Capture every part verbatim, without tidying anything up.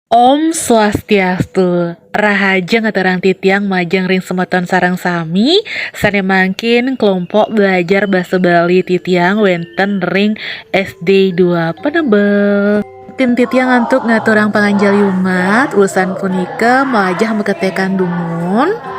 Om Swastiastu. Rahajeng ngaturang titiang majeng ring semeton sareng sami, sane mangkin kelompok belajar basa Bali titiang wenten ring S D dua Penebel. Tim titiang antuk ngaturang panganjali umat, usan punika malajah maketekan dumun.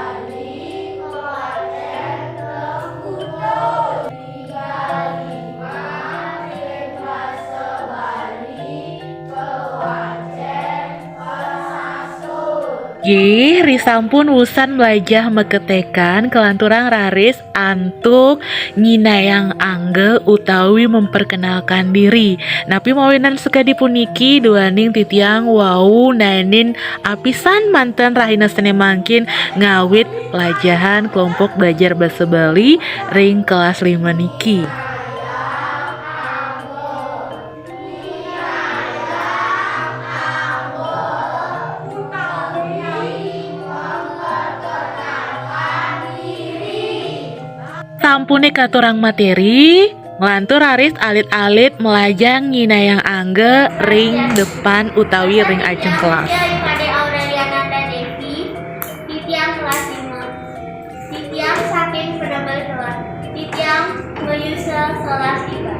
Nggih, risampun usan malajah maketekan, kelanturang raris antuk nyinayang angga utawi memperkenalkan diri. Napi mawinan sakadi puniki duaning titiang wau naenin apisan manten rahina sane mangkin ngawit pelajahan kelompok belajar basa Bali ring kelas lima niki. Sampune katurang materi, nglantur raris alit-alit malajah nyinayang angga ring depan utawi ring ajeng kelas. Saya Ipade Aurelia Nanda Devi, titiang kelas lima. Titiang saking Penebel Kelon. Titiang mayusa solas tiban.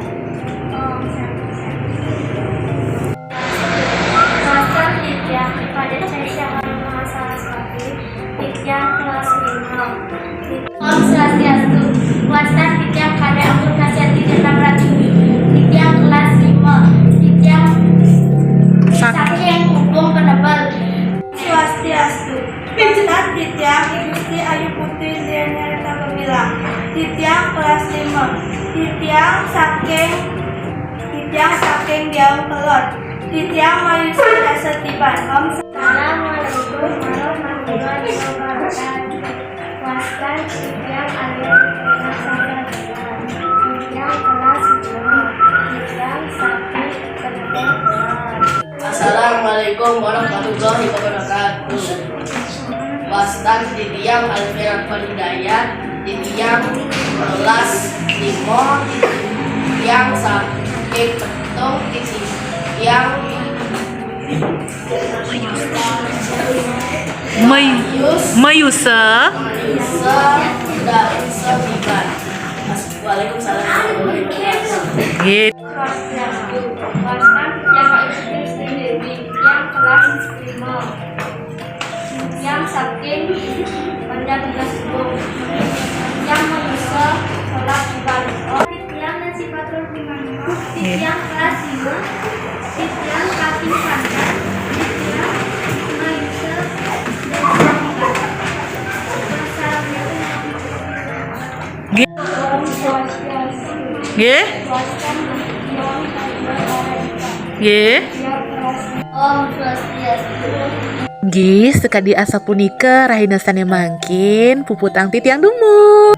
Om Santi. Wastan titiang Ipade Sesha Harun Mahasaraswati. Titiang kelas lima. Om Swastiastu. Wastan titiang Ipade Ampurkasya Titiang Pratiwi. Titiang kelas lima. Titiang saking Ubung Penebel. Swastiastu. Wastan titiang I Gusti Ayu Putri Lianarita Gemilang. Titiang kelas lima. Titiang saking, titiang saking Diau Kelon. Titiang mayusa dasa tiban. Om. Assalamualaikum warahmatullahi wabarakatuh. Wastan titiang Ayu Putri Lianarita Gemilang. Titiang kelas lima. Titiang saking Penebel Kelon. Assalamualaikum warahmatullahi wabarakatuh. Wastan titiang Alfian Hidayat, titiang kelas lima, titiang saking Petung, titiang May-, mayusa. Mayusa dasa tiban. Waalaikumsalam. Nggih. Wastan titiang Ayu Putri Sri Dewi, titiang kelas lima. Titiang saking Bandar Tiga Subung. Titiang mayusa solas tiban. Titiang Nancy Fatur Bimani. Titiang kelas lima. Titiang saking Banjar. Titiang mayusa solas tiban. Wassalamualaikum. Nggih. Nggih. Nggih. Om Swastiastu. Nggih, sakadi asapunika rahina sane mangkin, puputang titiang dumun.